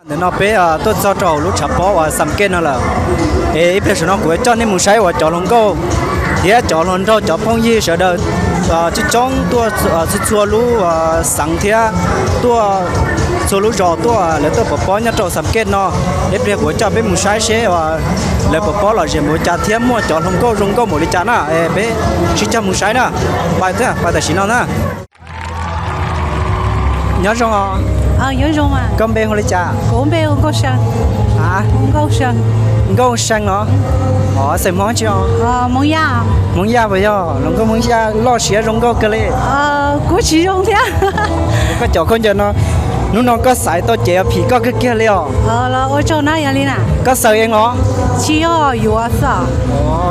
Ntawm no peb tuaj txog rau hauv lub tshav pob uas Xam Kej no lawm. Es ib pliag saum no kuv coj nej mus saib uas cov hluas nkauj thiab cov hluas nraug cov phooj ywg sawv daws coob coob tuaj txhua txhua lub xeev thiab tuaj txhua lub zos tuaj, lawv tuaj pov pob nyob rau Xam Kej no. Ib pliag kuv coj peb mus saib seb lawv pov pob lom zem mus li cas thiab muaj cov hluas nkauj zoo nkauj npaum li cas na. Peb sib coj mus saib na. Pais thiab, pais tam sim no na. Nyob zoo os. Koj npe hu li cas? Nkauj See los? Xeem Hmoob tsi os? Hmoob Yaj puas yog? Hluas nkauj Hmoob Yaj loj siab zoo nkauj kawg li. Koj cov khaub ncaws no, hnub no koj xaiv tau ces phim koj kawg kiag li os. Koj xaws ees los?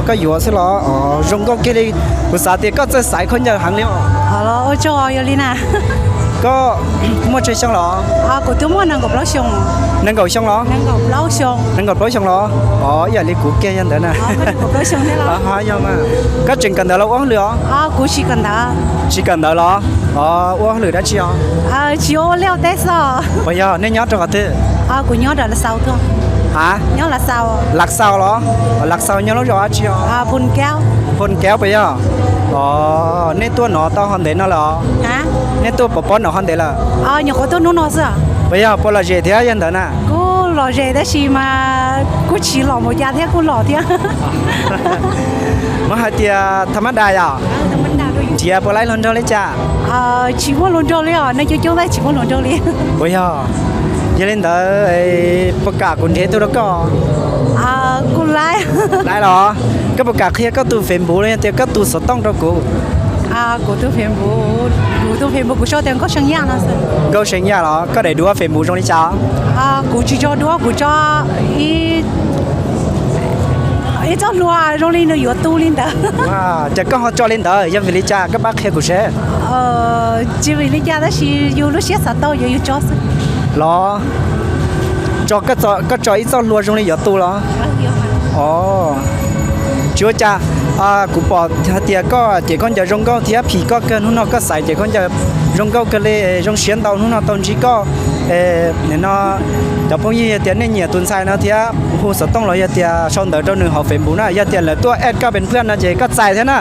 Koj yuav xwb los? Zoo nkauj kiag li. Kuv xav tias koj txawj xaiv khaub ncaws heev li os. Koj muaj tsawg xyoo los? Nees nkaum xyoo los? Nees nkaum plaub xyoo los? Os, ib yam li kuv kiag yog ntawd na. Yog mas. Koj tseem kawm ntawv los ua hauj lwm os? Tsis kawm ntawv los? Ua hauj lwm dab tsi os? Puas yog nej nyob rau qhov twg? Ha, Lav Xaus los? Lav Xaus nyob lub zos dab tsi os? Phu Kaub puas yog? Os, nej tuaj no tau ho ntev no lawm os? Nej tuaj pov pob no ho ntev lawm? Puas yog, puas lom zem thiab yog ntawd na? Kuj lom zem tab sis mas kuj tsis lom npaum cas thiab kuj lom thiab. Muab hais tias tha mab das yom? Nrhiav puas laib hluas nraug li cas? Tsis muaj hluas nraug li os, neeg coob coob tab tsis muaj hluas nraug li. Puas yog? Yog li ntawd puas kam kuv nrhiav ib tug rau koj? Kuj laib. Laib los? Koj puas kam qhia koj tus Facebook los yog tias koj tus xov tooj rau kuv? Kuv tus Facebook, kuv tus Facebook kuv sau tias Nkauj See Yaj no xwb. Nkauj See Yaj los? Koj daim duab Facebook zoo li cas? Kuv tsis tso duab, kuv tso ib txoj hlua zoo li nws yuav tu li ntawd. Ces koj ho tso li ntawd yog vim li cas, koj pab qhia kuv seb. Tsis vim li cas tab sis yus lub siab xav tau yuav yus tso xwb. Los? Tso, koj tso ib txoj hlua zoo li yuav tu los? Os, tsis ua cas. Kuv pom hais tias koj ces khaub ncaws zoo nkauj thiab phim koj kawg, hnub no koj xaiv ces khaub ncaws zoo nkauj kawg li. Zoo siab ntau hnub no tau ntsib koj. Nim no cov phooj ywg yog tias nej nyiam tus ntxhais no thiab hu xov tooj los yog tias sau ntawv rau nws hauv Facebook na, yog tias lawv tuaj add koj pem phwaj no ces koj txais thiab na.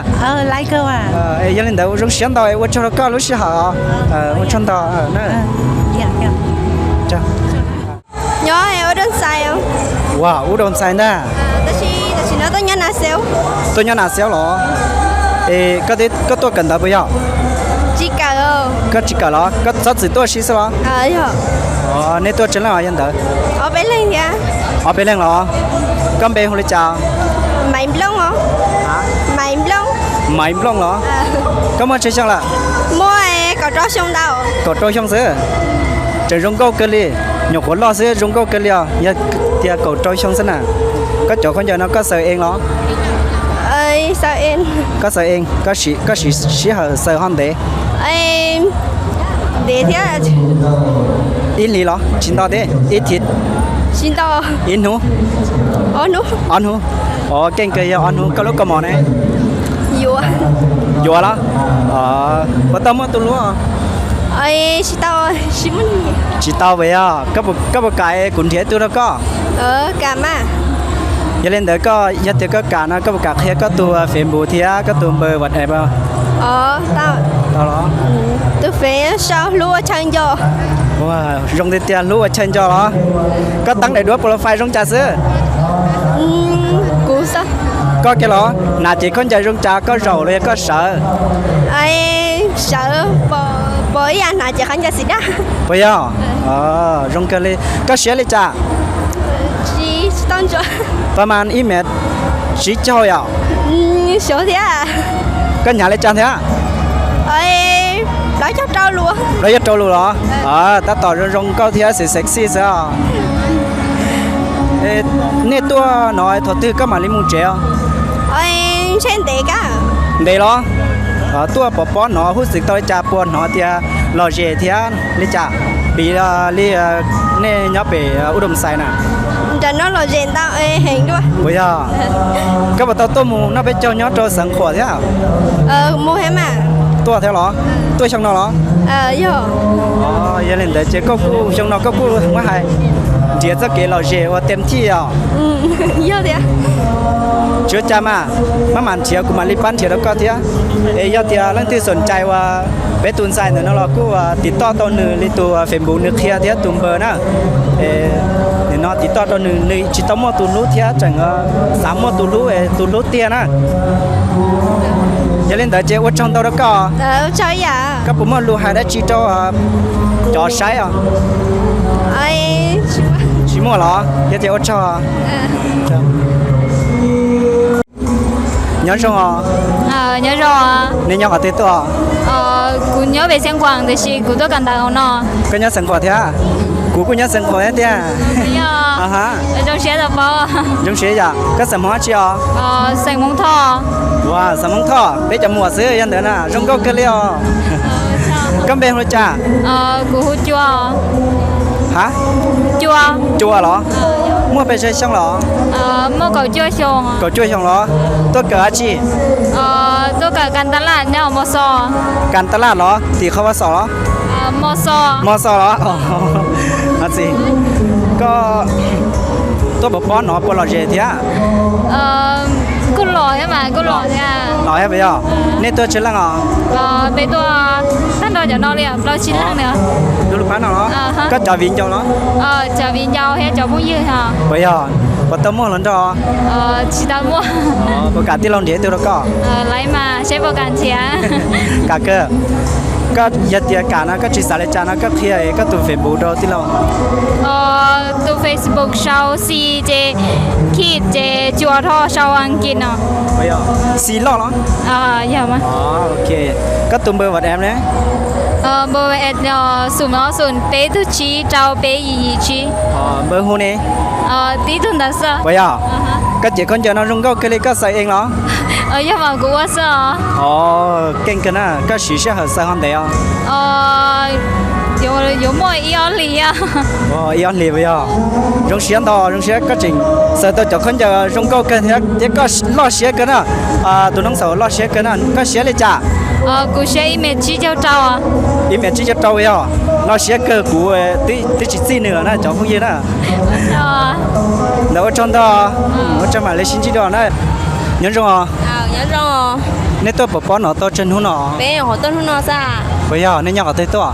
Yog li ntawd zoo siab ntau, ua tsaug rau koj lub sij hawm. Ua tsaug ntau. Nyob ua dua ntxhais. Ua ua dua ntxhais ntag. Tam sim no tuaj nyob Nas Xeos. Tuaj nyob Nas Xeos los? Es koj tuaj kawm ntawv puas yog? Tsis kawm. Koj tsis kawm los? Koj txhob txwm tuaj si xwb los? Nej tuaj tsawg leej os yog ntawd? Ob peb leeg thiab. Ob peb leeg los? Koj npe hu li cas? Maiv Nplooj os. Maiv Nplooj. Maiv Nplooj los? Koj muaj tsawg xyoo lawm? Muaj kaum rau xyoo ntau. Kaum rau xyoo xwb. Tseem zoo nkauj kawg li. Nyuam qhuav loj xwb zoo nkauj kawg li os. Yog tias kaum rau xyoo xwb na. Koj cov khaub ncaws no koj xaws ees los? Koj xaws ees, koj siv sij hawm xaws ho ntev? Ntev thiab. Ib hlis los tsis nto thiab, ib thiv? Tsis nto. Ib hnub? Ob hnub. Ob hnub. Os, keej kawg yog ob hnub. Koj lub kaus mom ne? Yuav los? Puas tau muaj tus hlub? Tsis tau. Tsis tau puas yog? Koj puas kam kuv nrhiav ib tug rau koj? Yog li ntawd koj, yog tias koj kam no koj puas kam qhia koj tus Facebook thiab koj tus npawb WhatsApp? Tau los? Tus Facebook sau Hlub Ua Chaw Nco. Zoo tiag tiag, Hlub Ua Chaw Nco los? Koj teeb daim duab profile zoo cas xwb? Koj kiag los? Hnav cev khaub ncaws zoo cas, koj zaum los yog koj sawv? Sawv, pom ib yam hnav cev khaub ncaws xim daj. Puas yog? Zoo kawg li. Koj siab li cas? Pab mas ib mev tsib caug yom? Xyov thiab. Koj hnyav li cas thiab? Plaub caug rau lus. Plaub caug rau lus los? Tab tom zoo zoo nkauj thiab sexy sexy xwb os. Nej tuaj no thaum twg koj mam li mus tsev os? Ntshe ntev kawg. Ntev los? Tuaj pov pob no huj xwm tau li cas puas hnov tias lom zem thiab li cas? Piv li nej nyob pem Ub Doo Xais na. Nram no lom zem ntau heev dua. Puas yog? Koj puas tau tuaj mus noj peb caug nyob rau xeev Khuam thiab? Mus thiab mas. Tuaj thiab los? Tuaj xyoo no los? Yog. Yog li ntawd ces koj kuj xyoo no koj kuj muab hais. Nrhiav txoj kev lom zem ua tem thij os. Yog tias tsis ua cas mas, maj mam nrhiav kuv mam li pab nrhiav rau koj thiab. Es yog tias leej twg xoom cai ua peb tus ntxhais ntawm no los kuj ua tim toj tau nws li tus Facebook nws qhia thiab tus npawb na. Nim no tim toj rau nws, nws tsis tau muaj tus hlub thiab tseem xav muaj tus hlub, tus hlub tiag na. Yog li ntawd ces ua tsaug ntau rau koj. Koj puas muaj lus hais dab tsi rau cov saib os? Tsis muaj los? Yog ces ua tsaug. Nyob zoo os. Nyob zoo. Nej nyob qhov twg tuaj? Kuv nyob pem Xeev Khuam tiam sis kuv tuaj kawm ntawv hauv no. Koj nyob Xeev Khuam thiab? Kuv kuj nyob Xeev Khuam thiab tiag. Zoo siab tau paub. Zoo siab yom. Koj xeem Hmoob dab tsi os? Xeem Hmoob Thoj. Ua xeem Hmoob Thoj, peb cov muam xwb yog ntawd na, zoo nkauj kawg li os. Koj npe hu li cas? Kuv hu Cua. Ha? Cua. Cua los? Muaj pes tsawg xyoo los? Muaj kaum cuaj xyoo. Kaum cuaj xyoo los? Tuaj kawm dab tsi? Tuaj kawm Kas Tas Laj nyob Mos Xos. Kas Tas Laj los? Tim qhov Mos Xos los? Mos Xos. Mos Xos los? Koj tuaj pov pob no puas lom zem thiab? Kuj lom thiab mas, kuj lom thiab. Lom thiab puas yog? Nej tuaj tsawg leej os? Peb tuaj tag nrho cov no li plaub tsib leej na. Lub lub phab no los? Koj cov viv ncaus los? Cov viv ncaus thiab cov phooj ywg. Puas yog? Puas tau muaj hluas nraug? Tsis tau muaj. Puas kam tij laug nrhiav ib tug rau koj? Laiv mas, seb puas kam nrhiav. Kam kawg. Koj yog tias kam no koj tsis xav li cas no koj qhia koj tus Facebook rau tij laug. Tus Facebook sau C ces Kid ces Cua Thoj sau Askiv no. C loj los? Yog mas. Ok. Koj tus npawb WhatsApp ne? Npawb WhatsApp no xoom ob xoom peb tug tsib rau peb yim yim tsib. Npawb Hu ne? Tib tug ntawd xwb. Puas yog? Koj cev khaub ncaws no zoo nkauj kawg li, koj xaws eng los? Yog mas, kuv ua xwb os. Keej kawg na, koj siv sij hawm xaws ho ntev os? Yuav muaj ib ob hlis. Ib ob hlis puas yog? Zoo siab ntau, zoo siab koj tseem xaws tau cov khaub ncaws zoo nkauj kawg thiab, thiab koj loj siab kawg na. Tus noog xaus loj siab kawg na, koj siab li cas? Kuv siab ib mev tsib caug rau. Ib mev tsib caug rau puas yog? Loj siab kawg, kuv twb tsis txij nws los na cov phooj ywg na. Ntawd ua tsaug ntau, ua tsaug mam li sib ntsib dua na. Nyob zoo os. Nej tuaj pov pob no tau tsawg hnub no? Puas yog? Nej nyob qhov twg tuaj?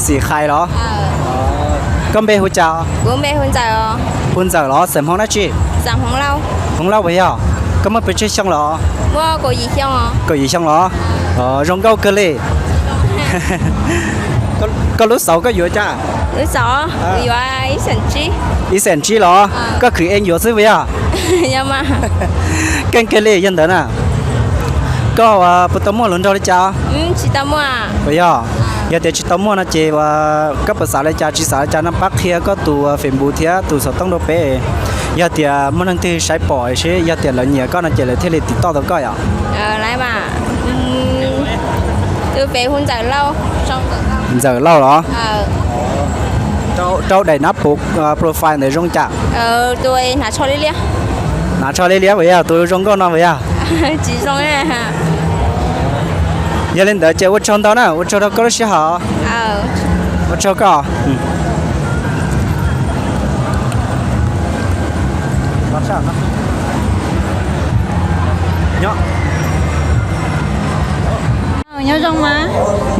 Xim Khais los? Koj npe hu cas? Hu Ntxawm los? Xeem Hmoob dab tsi? Hmoob Lauj puas yog? Koj muaj pes tsawg xyoo los? Kaum yim xyoo los? Zoo nkauj kawg li. Koj lub xauv koj yuav cas? Ib xeem tsib los? Koj khwv ej yuav xwb puas yog? Keej kawg li yog ntawd na. Koj puas tau muaj hluas nraug li cas? Puas yog? Yog tias tsis tau muaj no ces koj puas xav li cas tsis xav li cas no pab qhia koj tus Facebook thiab tus xov tooj rau peb. Yog tias muaj neeg twg saib pom seb yog tias lawv nyiam koj no ces lawv thiaj li tim toj tau koj yom. Ntxawm Lauj los? Rau daim nab puv profile ntawd zoo cas? Hnav tsho liab liab puas yog? Tus zoo nkauj no puas yog? Yog li ntawd ces ua tsaug ntau na, ua tsaug rau koj lub sij hawm. Ua tsaug koj.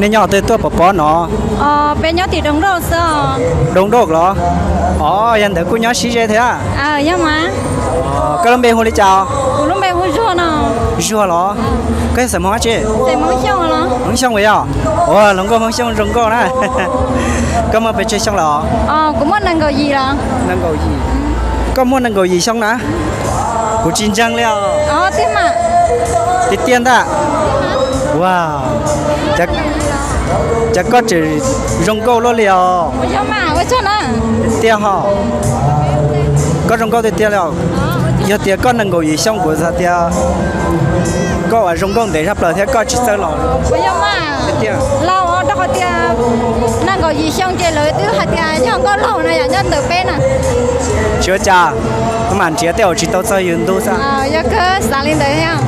Nej nyob qhov twg tuaj pov pob no? Peb nyob tim Doo Nkauj xwb. Doo Nkauj los? Os, yog ntawd kuj nyob sib ze thiab. Koj lub npe hu li cas? Kuv lub npe hu Zuag no. Zuag los? Koj yog xeem Hmoob dab tsi? Hmoob Xyooj puas yog? Ua, hluas nkauj Hmoob Xyooj zoo nkauj na. Koj muaj pes tsawg xyoo los? Kuv muaj nees nkaum yim los. Nees nkaum yim. Koj muaj nees nkaum yim xyoo na? Kuv tsis ntseeg li os. Tiag tiag ntag. Ua, cas koj tseem zoo nkauj luaj li os. Tiag hos. Koj zoo nkauj tiag tiag li os. Yog tias koj nees nkaum yim xyoo kuv xav tias koj ua zoo nkauj ntev zaj plaws thiab koj tsis txawj los. Tiag. Laus rau qhov tias nees nkaum yim xyoo ces lawv twb hais tias yog nkauj laus no yom, nyob ntawm peb na. Tsis ua cas, mam nrhiav tej uas tsis tau txog yus ntu xwb. Yog kawg, xav li ntawd thiab.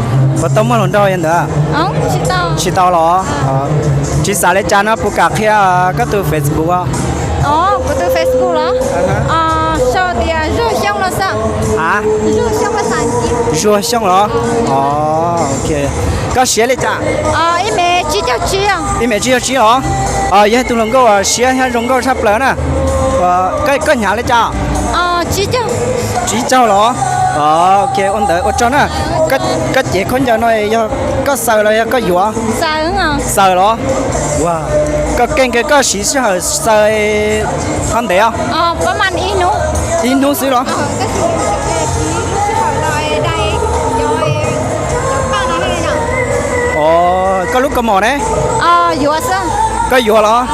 Puas tau muaj hluas nraug yog ntawd? Tsis tau los? Tsis xav li cas no puas kam qhia koj tus Facebook? Kuv tus Facebook Zuag Xyooj los? Os, ok. Koj siav li cas? Ib mev tsib caug tsib os. Ib mev tsib caug tsib los? Yog tus hluas nkauj uas siab thiab zoo nkauj tshaj plaws na. Koj hnyav li cas? Tsib caug los? Ok, ua ntawd ua tsaug na. Koj cev khaub ncaws no yog koj xaws los yog koj yuav? Xaws los? Koj keej kawg, koj siv sij hawm xaws qhov ntev os? Ib hnub xwb los? Os, koj lub kaus mom ne? Koj yuav los?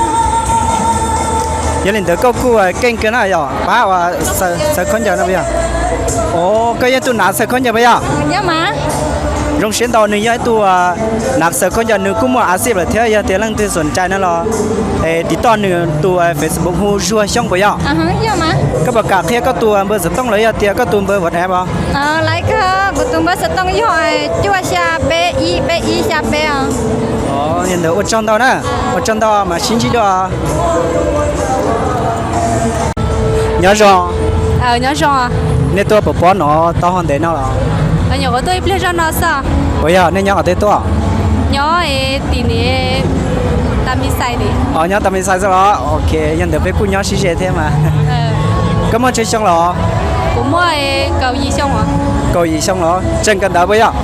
Yog li ntawd koj kuj keej kawg na yog pab uas xaws khaub ncaws no puas yog? Os, koj yog tus nav xaws khaub ncaws puas yog? Zoo siab ntau, nws yog ib tug nav xaws khaub ncaws, nws kuj muaj a xij lawm thiab. Yog tias leej twg xom cai no los tiv toj nws tus Facebook hu Zuag Xyooj puas yog? Koj puas kam qhia koj tus npawb xov tooj los yog tias koj tus npawb WhatsApp os? Kuv tus npawb xov tooj yog cuaj xya peb ib peb ib xya peb os. Yog ntawd ua tsaug ntau na, ua tsaug ntau mas sib ntsib dua. Nyob zoo. Nej tuaj pov pob no tau ho ntev no los? Nyuam qhuav tuaj ib pliag zoj no xwb. Puas yog nej nyob qhov twg tuaj? Nyob tim ni, Tam Mis Xais. Os, nyob Tam Mis Xais xwb los? Ok, yog ntawd peb kuj nyob sib ze thiab mas. Koj muaj tsawg xyoo los? Kuv muaj kaum yim xyoo. Kaum yim xyoo los? Tseem kawm ntawv puas yog?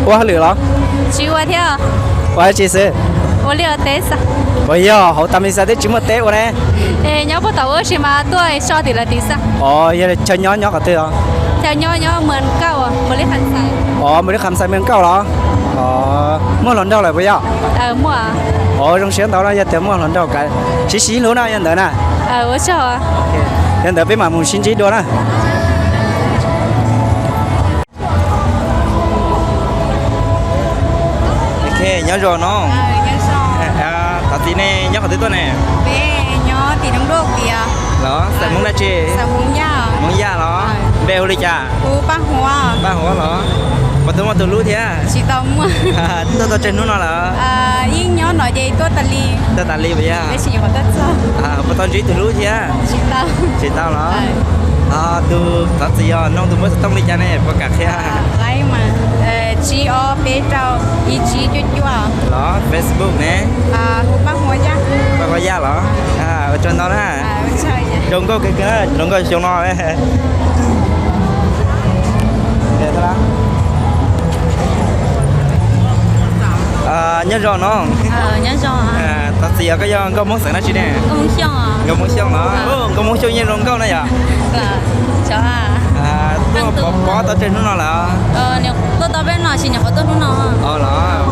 Ua hauj lwm los? Tsis ua thiab. Ua dab tsi xwb? Puas yog hauv Tam Mis Xais twb tsis muaj teb ua ne? Nyob puag tom ub si mas tuaj so tim lawv tim xwb. Os, yog chaw nyob nyob qhov twg os? Os, Npus Lis Kham Xais Mes Nkauj los? Muaj hluas nraug lawm puas yog? Os, zoo siab ntau na, yog tias muaj hluas nraug kav sib sib hlub na yog ntawd na. Yog ntawd peb mam mus sib ntsib dua na. Nyob zoo no. Thov txim, nej nyob qhov twg tuaj ne? Los xaws Hmoob dab tsi? Hmoob Yaj los? Npe hu li cas? Paj Huab los? Puas tau muaj tus hlub thiab? Tuaj tau tsawg hnub no lawm? Tuaj tas li puas yog? Puas tau ntsib tus hlub thiab? Tsis tau los? Tus thov txim yog noog tus npawb xov tooj li cas ne, puas kam qhia? Tsib ob peb rau ib tsib cuaj cuaj. Los Facebook ne? Paj Huab Yaj los? Ua tsaug ntau na. Zoo nkauj kawg kawg, zoo nkauj xyoo no. Nyob zoo no. Thov txim, koj yog nkauj Hmoob xeem dab tsi ne? Nkauj Hmoob Xyooj los? Nkauj Hmoob Xyooj yeej zoo nkauj na yom? Tuaj pov pob tau tsawg hnub no lawm? Tuaj tau peb no, tsis nyuam qhuav tuaj hnub no. Los?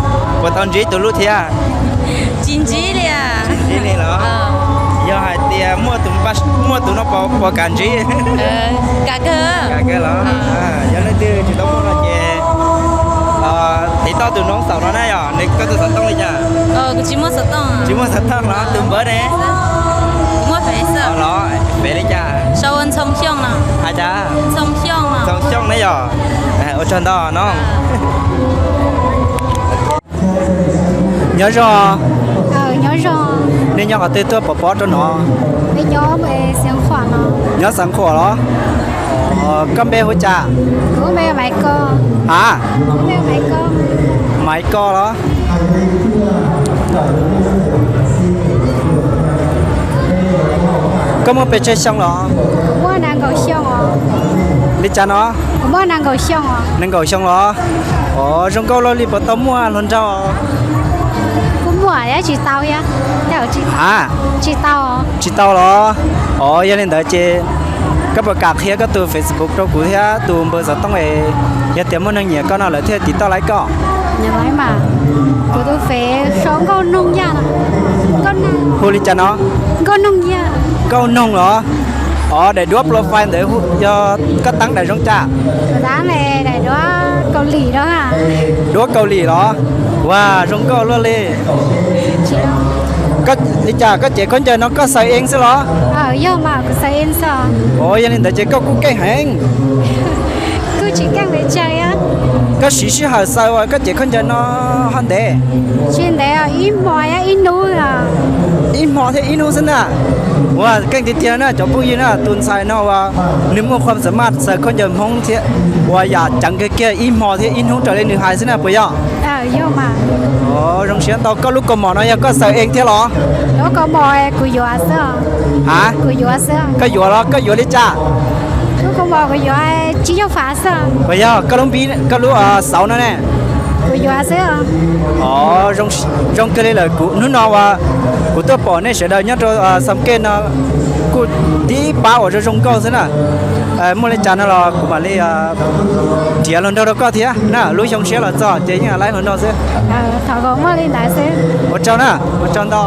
Puas tau ntsib tus hlub thiab? Tsis ntsib li. Tsis ntsib li los? Yog hais tias muaj tus, muaj tus no puas kam ntsib? Kam kawg los? Yog leej twg tsis tau muaj no ces tiv toj tus noog saum no na yom, nws koj tus xov tooj li cas? Tsis muaj xov tooj los, tus npawb ne? Los, npe li cas? Hais cas? Txoov Xyooj ne yom? Ua tsaug ntau no. Nyob zoo. Nej nyob qhov twg tuaj pov pob rau no? Nyob Xeev Khuam los? Koj npe hu cas? A, Maiv Koj los? Koj muaj pes tsawg xyoo los? Li cas no? Nees nkaum xyoo los? Os, zoo nkauj luaj li, puas tau muaj hluas nraug? A, tsis tau los? Os, yog li ntawd ces koj puas kam qhia koj tus Facebook rau kuv thiab tus npawb xov tooj es yog tias muaj neeg nyiam koj no lawv thiaj tiv toj laib koj? Hu li cas no? Nkauj Noog los? Os, daim duab profile ntawd yog koj teeb daim zoo cas? Duab Kaus Lim los? Ua zoo nkauj luaj li. Li cas koj cev khaub ncaws no koj xaws eng xwb los? Os, yog li ntawd ces koj kuj keej heev. Koj siv sij hawm xaws uas koj cev khaub ncaws no ho ntev? Tsis ntev, ib hmo ib hnub. Ib hmo thiab ib hnub xwb na. Ua keej tiag tiag na cov phooj ywg na, tus ntxhais no uas nws muaj qhua xam maj xaws khaub ncaws Hmoob thiab uas yam ceev kawg kiag ib hmo thiab ib hnub raws li nws hais xwb na puas yog? Zoo siab ntau. Koj lub kaus mom no yog koj xaws eng thiab los? A, koj yuav los koj yuav li cas? Puas yog koj lub npib, koj lub xauv no ne? Os, zoo kawg li lawm. Kuv hnub no uas kuv tuaj pom nej sawv daws nyob rau Xam Kej no kuj tib pab uas zoo zoo nkauj xwb na. Muaj li cas no los kuv mam li nrhiav hluas nraug rau koj thiab na, lub xyoo siab los txog ces yeej laib hluas nraug xwb. Ua tsaug na, ua tsaug ntau.